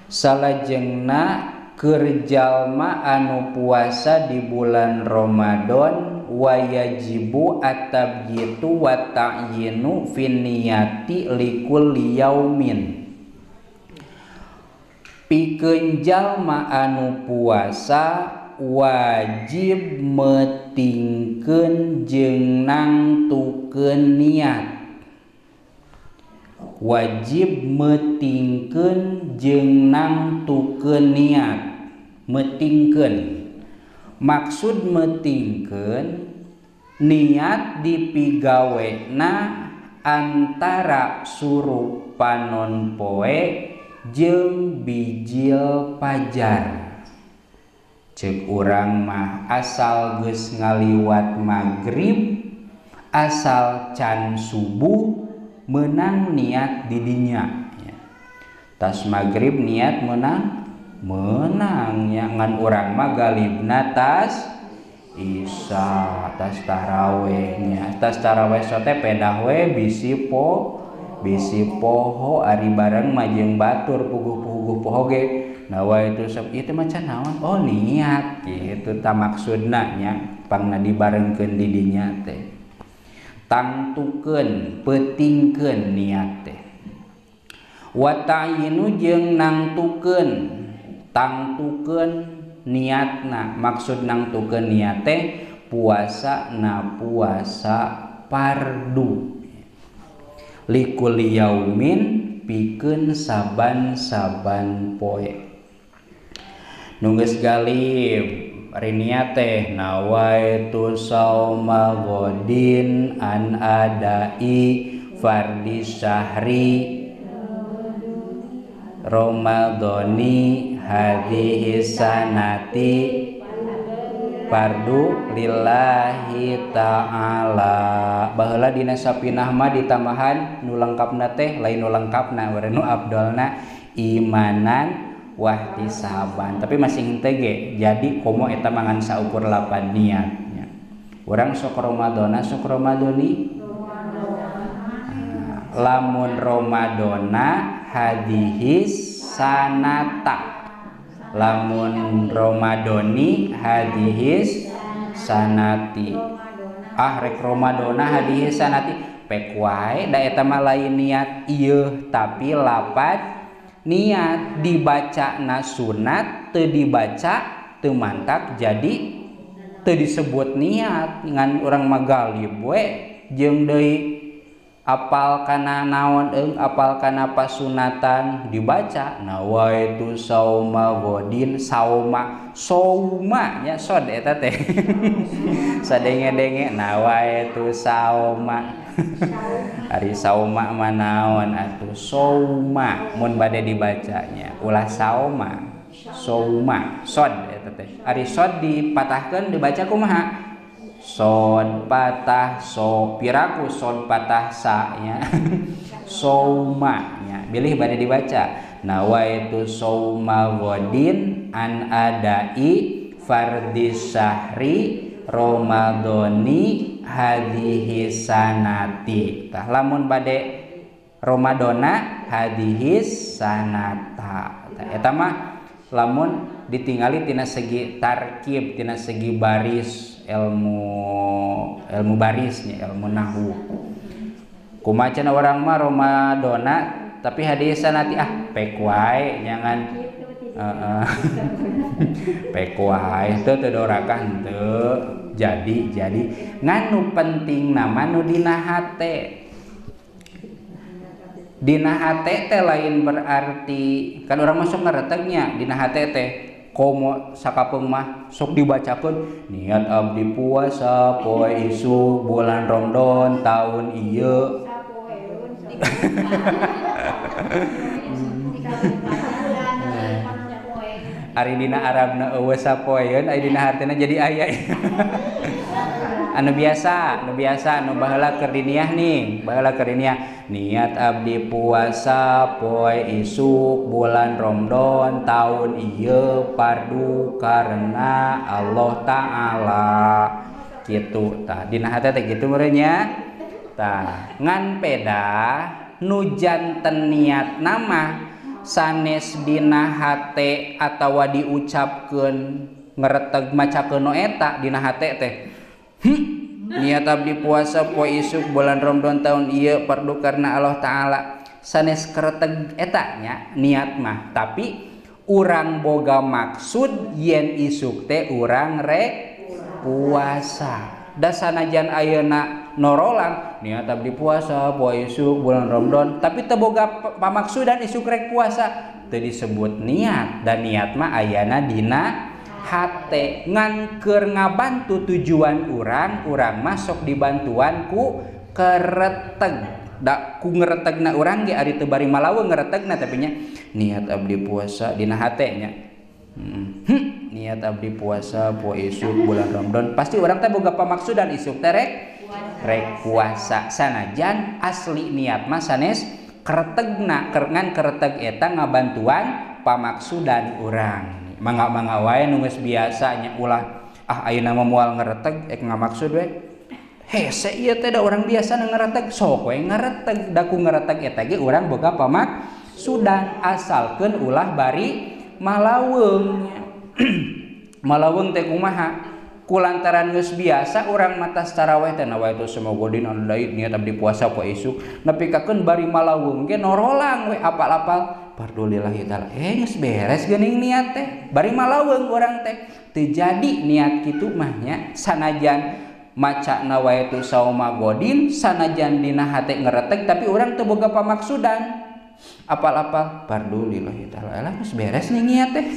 Salajengna keur jalma anu puasa di bulan Ramadan wayajibu at-tabyitu wa ta'yinu fin niyati likulli yaumin. Pikeun jalma anu puasa wajib metingkeun jeung nangtukeun niat. Wajib metingkeun jeung nangtukeun niat. Metingkeun maksud metingkeun niat dipigawena antara surup panon poe jeung bijil pajar. Cek urang mah asal geus ngaliwat magrib asal can subuh menang niat didinya. Tas magrib niat menang menang ya, ngan urang mah galibna tas isya tas tarawehnya tas taraweh sote pedah we bisi po bisi poho ari bareng mah jeung batur puguh-puguh poho ge nawa itu sok ieu teh macan naon oh niat kitu ta maksudna nya pangna dibarengkeun di dinya teh tangtukeun peutingkeun niat teh wa ta'yinu jeung nangtukeun tangtukeun niatna maksud nangtukeun niat teh puasa na puasa fardu likulli yaumin pikeun saban-saban poe. Nu geus galib ari niat teh nawaitu sauma ghadin an adai fardi syahri Ramadhani hadhihi sanati fardu lillahi ta'ala. Baheula dina sapinah mah ditambahan nu lengkapna teh lain nu lengkapna we nu abdolna imanan wahtisaban, tapi masih henteu ge jadi komo eta mangan saukur lapan niatnya. Urang sok Ramadhana sok Ramadhani lamun Ramadhana hadhihi sanata lamun Ramadhani hadhis sanati ah rek Ramadhana hadhis sanati pek wae da eta mah lain niat ieu tapi lapat niat dibaca na sunat teu dibaca teu mantap jadi teu disebut niat ngan urang mah galib we jeung deui apal kana naon eung apal kana pasunatan dibaca nawaitu sauma ghadin sauma sauma nya sod eta teh sadenge-denge nawaitu sauma ari sauma mah naon atuh sauma mun bade dibacanya ulah sauma sauma sod eta teh ari sod dipatahkeun dibaca kumaha sod patah so piraku sod patah sa nya sauma nya bilih bade dibaca nawaitu sauma ghadin an adai fardhi syahri Ramadhani hadhihi sanati. Tah lamun bade Ramadhana hadhihi sanata. Tah eta mah lamun ditingali tina segi tarkib, tina segi baris ilmu barisnya, ilmu nahwu. Kumaha cenah urang mah Ramadhana tapi hadhihi sanati ah pek wae nyangan pek wae teu teu dorakan teu jadi ngan nu penting nama nu dina hate. Dina hate teh lain berarti kan urang masuk ngeretegnya dina hate teh komo sakapeung mah sok dibacakeun niat abdi puasa poe isuk bulan Ramadan tahun ieu. Ari dina Arabna eueuh sapoeun ari dina hartina jadi aya. Anu biasa anu baheula keur diniah nih, baheula keur diniah niat abdi puasa poe isuk bulan Ramadan tahun ieu fardu karena Allah Ta'ala kitu. Tah dina hate teh kitu meureun nya. Tah ngan peda nu janten niat nama sanes dina hate atawa diucapkeun ngereteg macakeun nu eta dina hate teh. Niat abdi puasa poe isuk bulan Ramadan tahun ieu fardu karena Allah Ta'ala sanes kereteg eta nya niat mah, tapi urang boga maksud yen isuk teh urang rek puasa. Da sanajan ayeuna norolang niat abdi puasa poe isuk bulan Ramadan tapi teu boga pamaksudan isuk rek puasa teu disebut niat, dan niat mah ayana dina hate. Ngan keur ngabantu tujuan urang, urang masuk dibantuan ku kereteg. Da ku ngeretegna urang ge ari teu bari malaweung ngeretegna tapi nya niat abdi puasa dina hate nya. Niat abdi puasa poe isuk bulan Ramadan pasti urang teh boga pamaksudan isuk teh rek puasa. Sanajan asli niat mah sanes keretegna, ngan kereteg eta ngabantuan pamaksudan urang. Mangga-mangga wae nu geus biasa nya ulah ah ayeuna mah moal ngereteg ek ngamaksud we. Hese ieu teh da urang biasa nu ngereteg sok we ngereteg, da ku ngereteg eta ge urang boga pamaksudan asalkeun ulah bari malaweung. Malaweung teh kumaha? Kulantaran geus biasa urang mah tas taraweh teh nawa itu semoga dina deui niat abdi puasa poe isuk nepi kakeun bari malaweung ge norolang we apal-apal fardulillahi ta'ala geus beres geuning niat teh bari malaweung urang teh teu jadi niat kitu mah nya. Sanajan maca nawaitu sauma godin sanajan dina hate ngereteg tapi urang teu boga pamaksudan apal-apal fardulillahi ta'ala lah geus beres nih niat teh.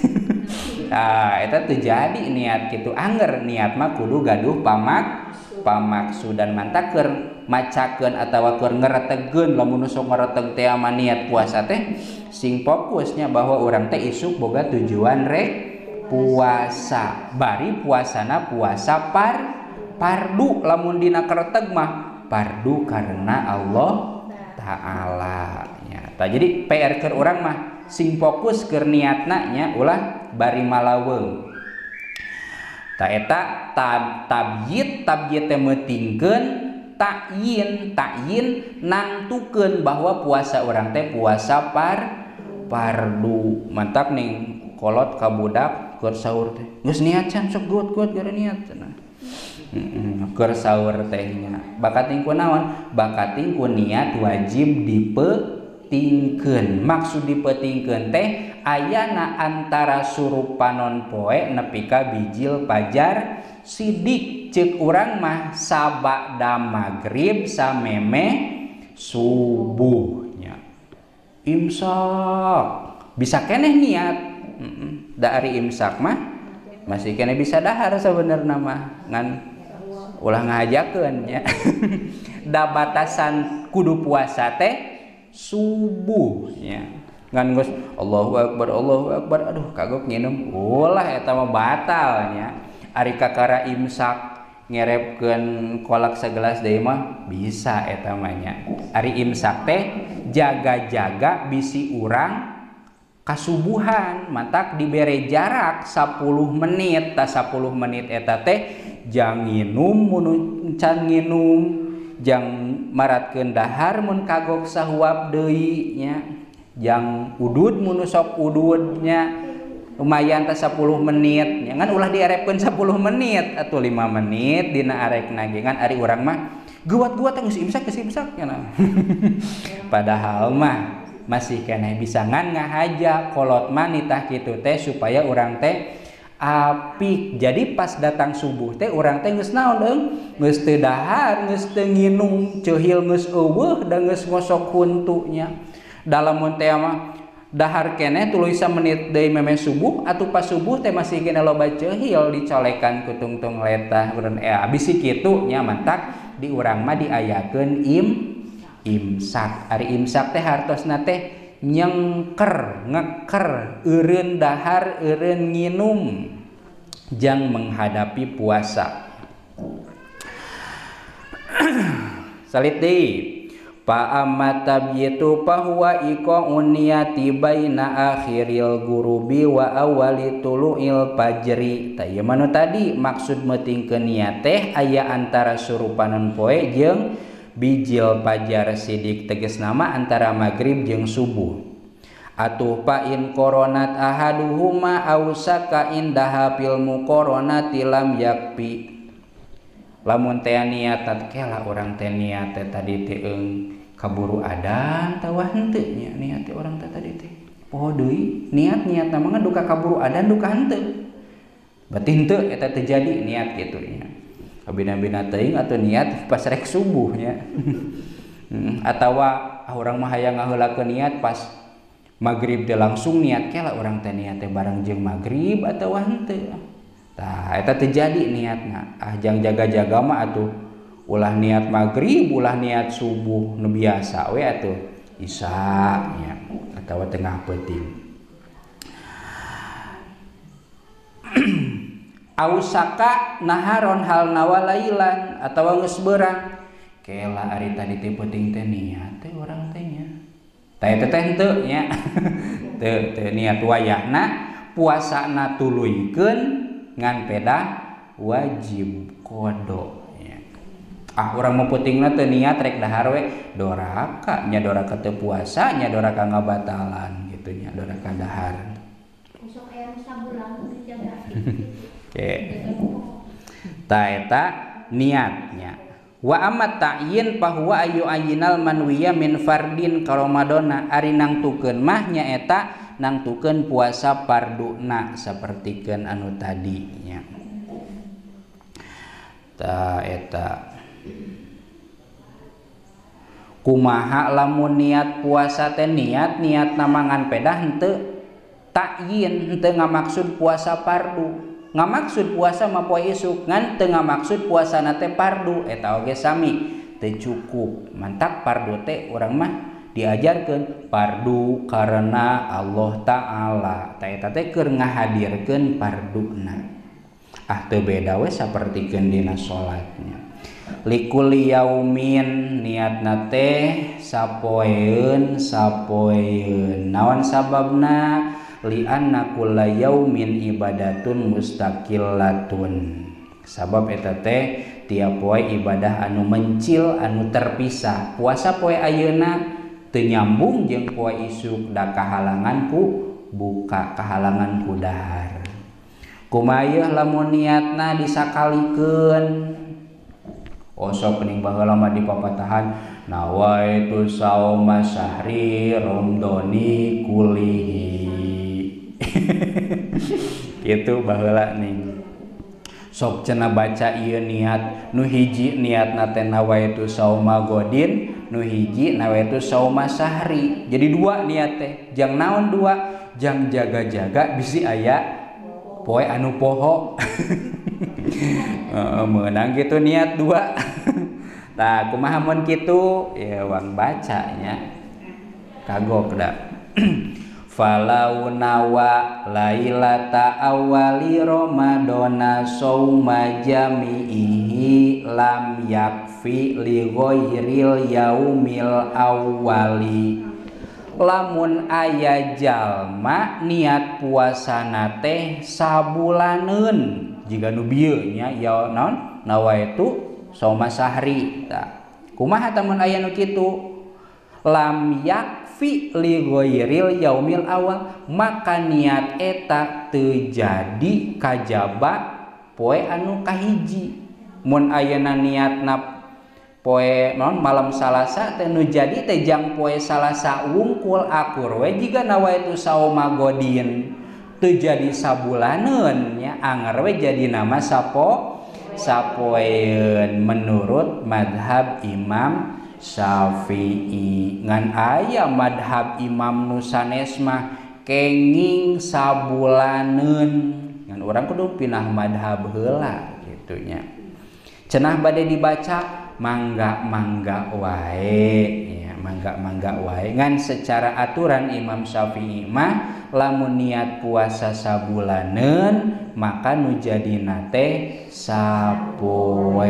Nah, eta teu jadi niat kitu. Angger niat mah kudu gaduh pamaksudan mantak keur macakeun atawa keur ngeretegkeun. Lamun sok ngereteg teh mah niat puasa teh sing fokusnya bahwa urang teh isuk boga tujuan rek puasa. Bari puasana puasa pardu. Lamun dina kereteg mah pardu karena Allah Ta'ala nya. Tah jadi PR keur urang mah sing fokus keur niatna nya ulah bari malaweung. Ta eta tabyid teh meutingkeun, takyin nangtukeun bahwa puasa urang teh puasa pardu. Mantap nih kolot ka budak keur sahur teh geus niat can sok gut-gut gara niat cenah. Keur sahur teh nya bakating ku naon? Bakating ku niat wajib dipetingkeun. Maksud dipetingkeun teh ayana antara surup panon poe nepi ka bijil pajar sidik. Ceuk urang mah sabada magrib sameme subuhnya imsak bisa keneh niat. Da ari imsak mah masih keneh bisa dahar sebenarna mah ngan ulah ngahajakeun nya. Da batasan kudu puasa teh subuhnya ngan geus Allahu akbar aduh kagok nginum ulah eta mah batal nya. Ari kakara imsak ngerepkeun kolak segelas deui mah bisa eta mah nya. Ari imsak teh jaga-jaga bisi urang kasubuhan matak dibere jarak 10 menit ta 10 menit eta teh jang nginum mun can nginum jang maratkeun dahar mun kagok sahuap deui nya jang udud mun sok udud nya lumayan ta 10 menit nya ngan ulah dierepkeun 10 menit atuh 5 menit dina arekna ge ngan ari urang mah guat-guat teh geus imsak nya padahal mah masih keneh bisa ngan ngahaja kolot manitah kitu teh supaya urang teh apik. Jadi pas datang subuh teh urang teh geus naon deung geus teu dahar geus teu nginum ceuhil geus eueuh da geus ngosok huntunya dalam mun teh mah dahar keneh tuluy samenit deui memeh subuh atuh pas subuh teh masih keneh loba ceuhil dicolekan ku tungtung letah urang abis kitu nya mantak di urang mah diayakeun imsak. Ari imsak teh hartosna teh nyengker ngeker eureun dahar eureun nginum jang menghadapi puasa. Salit deui fa amma tabyitu fa huwa iqa'un niyati baina akhiril gurubi wa awali tulu'il fajri. Tah ieu mah nu tadi maksud meutingkeun niat teh aya antara surupanan poe jeung bijil fajar sidik tegas nama antara maghrib jeung subuh. Atuh pa in koronat ahaduhuma ausaka indaha fil muqaranati lam yakfi. Lamun teh niat kela urang teh niat teh tadi teh eung kaburu adan tawa henteu nya niat teh urang teh tadi teh poho deui niat-niat mah duka kaburu adan duka henteu. Berarti henteu eta terjadi niat kitu nya. Bina-bina teuing atau niat pas rek subuh nya. Atawa urang mah hayang ngaheulakeun niat pas maghrib teh langsung niat kela urang teh niat teh bareng jeung maghrib atawa henteu. Tah eta terjadi niatna. Ah jang jaga-jaga mah atuh ulah niat maghrib, ulah niat subuh nu biasa we atuh isya nya atawa tengah peuting. Ausaka naharon hal nawalailan atawa geus beurang kela ari tadi teh peuting teh niat teh urang teh nya tah eta teh henteu nya teu teu niat wayahna puasana tuluykeun ngan pedah wajib qada nya. Ah urang mah peutingna teu niat rek dahar we doraka nya doraka teu puasa nya doraka ngabatalan kitu nya doraka dahar. Besok aya nu sabulan dijaga. Oke. Ta eta niatnya. Wa amma ta'yin fahuwa ayu ayinal manwiya min fardin ka Ramadana ari nangtukeun mah nyaeta nangtukeun puasa farduna sapertikeun anu tadi nya. Ta eta kumaha lamun niat puasa teh niat niatna mangan pedah henteu ta'yin henteu ngamaksud puasa fardu. Ngamaksud puasa mah poe isuk ngan teu ngamaksud puasana teh fardu eta oge sami teu cukup. Mantak fardu teh urang mah diajarkeun fardu karena Allah Ta'ala tah eta teh keur ngahadirkeun farduna. Ah teu beda we sapertikeun dina salatnya. Likulli yaumin niatna teh sapoeun sapoeun naon sababna li anna kulla yaumin ibadatun mustaqillatun. Sabab eta teh tiap poe ibadah anu mencil anu terpisah. Puasa poe ayeuna teu nyambung jeung poe isuk da kahalangan ku buka kahalangan ku dahar. Kumaha yeuh lamun niatna disakalikeun? Osok ning baheula mah dipapatahan nawaitu sauma syahri romdoni kulihi. Itu baheula ning sok cenah baca ieu niat nu hiji niatna teh nawaitu sauma godin nu hiji nawaitu sauma sahri. Jadi dua niat teh jang naon dua jang jaga-jaga bisi aya poe anu poho. Meunang gitu niat dua. Tah kumaha mun kitu ya wang bacanya kagok da. Falau nawa lailata awali Ramadana sauma jami'ihi lam yakfi li ghairil yaumil awali. Lamun aya jalma niat puasana teh sabulaneun jiga nu bieu nya ya naon nawaitu sauma sahri tah. Kumaha tamun aya nu kitu? Lam yakfi li ghairil yaumil awal, maka niat eta teu jadi kajaba poe anu kahiji. Mun ayeuna niatna poe non malam Salasa teh nu jadi teh jang poe Salasa wungkul akur we jiga nawaitu sauma godin teu jadi sabulaneun nya, anger we jadi nama sapo sapoeun menurut madhab Imam Syafi'i. Ngan aya madhab Imam nu sanes mah kenging sabulaneun, ngan urang kudu pinah madhab heula kitu nya. Cenah bade dibaca mangga-mangga wae ya, mangga-mangga wae. Ngan secara aturan Imam Syafi'i mah lamun niat puasa sabulaneun maka nu jadina teh sapoeun.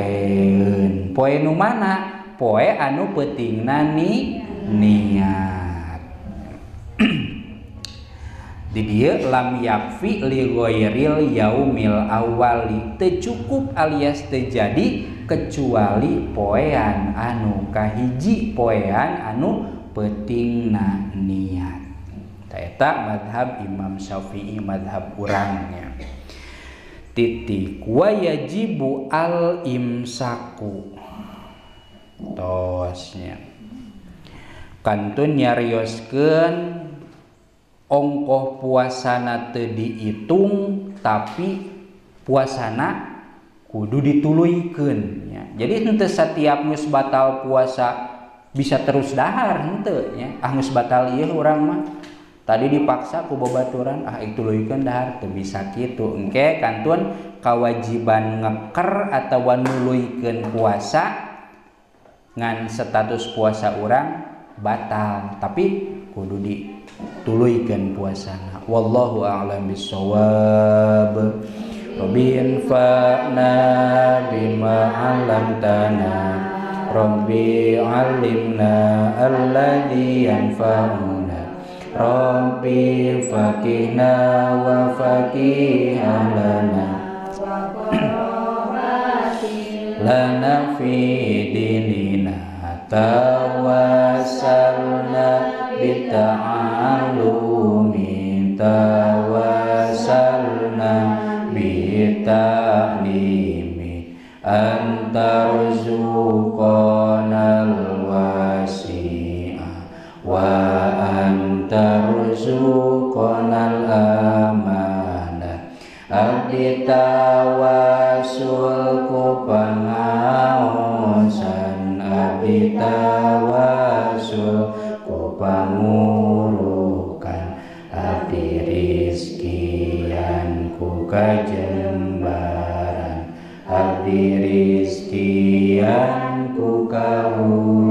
Poe nu mana? Poe anu peutingna ni niat. Di dieu lam yakfi li ghairil yaumil awali, teu cukup alias teu jadi kecuali poean anu kahiji, poean anu peutingna niat. Eta madhab Imam Syafi'i, madhab urangnya. Titik wa yajibu al imsaku. Tosnya kantun nyarioskeun ongkoh puasana teu diitung tapi puasana kudu dituluykeun nya. Jadi henteu setiap geus batal puasa bisa terus dahar henteu nya. Ah geus batal ieu urang mah tadi dipaksa ku babaturan, ah dituluykeun dahar, teu bisa kitu. Engke kantun kawajiban ngeker atawa nuluykeun puasa ngan status puasa urang batal tapi kudu dituluykeun puasana. Wallahu a'lam bissawab. Rabbi infa'na bima 'allamtana, Rabbi 'allimna alladzi yanfa'una, Rabbi faqihna wa faqih lana, lana fi dinina, tawassalna bita'allumi, tawassalna bita'limi, antarzuqanal wasi'a wa antarzuqanal amanah. Abdi tawasul ku pangaosan, abdi tawasul ku pangurukan, abdi rizkian ku kajembaran, abdi rizkian ku kahujangan.